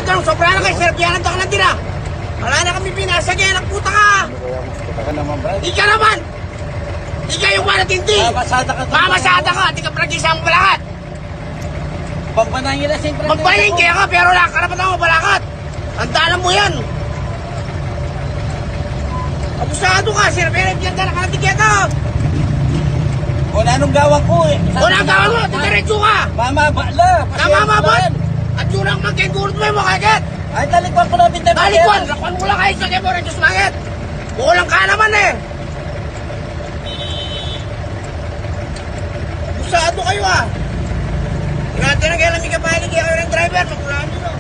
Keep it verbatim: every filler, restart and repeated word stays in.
Sobra na kayu, sir. Biyanan to ka na tira. Wala na kami binasa, kaya nagputa ka. Ika naman. Ika yung manatindi. Mamasada ka. Mamasada ka. Di ka pala isang balakat. Pagpanayin na siyempre. Magpanayin kaya ka, pero wala ka naman ako balakat. Tandaan mo yan. Abusado ka, sir. Pero biyan ka na ka, tiketa. O, nanong gawa ko eh? O, nanong gawa mo? Diretso ka. Mamaba la. Namamaba. At yun ang magkengurot mo, mo kaget. Ay, talikwan ko na, bintay. Talikwan, lakwan mo lang kayo sa kemo, Diyos mangit. Kulang ka naman eh. Abusado kayo ah. Grabe na kaya lang may kapalig kayo ng driver, makulaan nyo.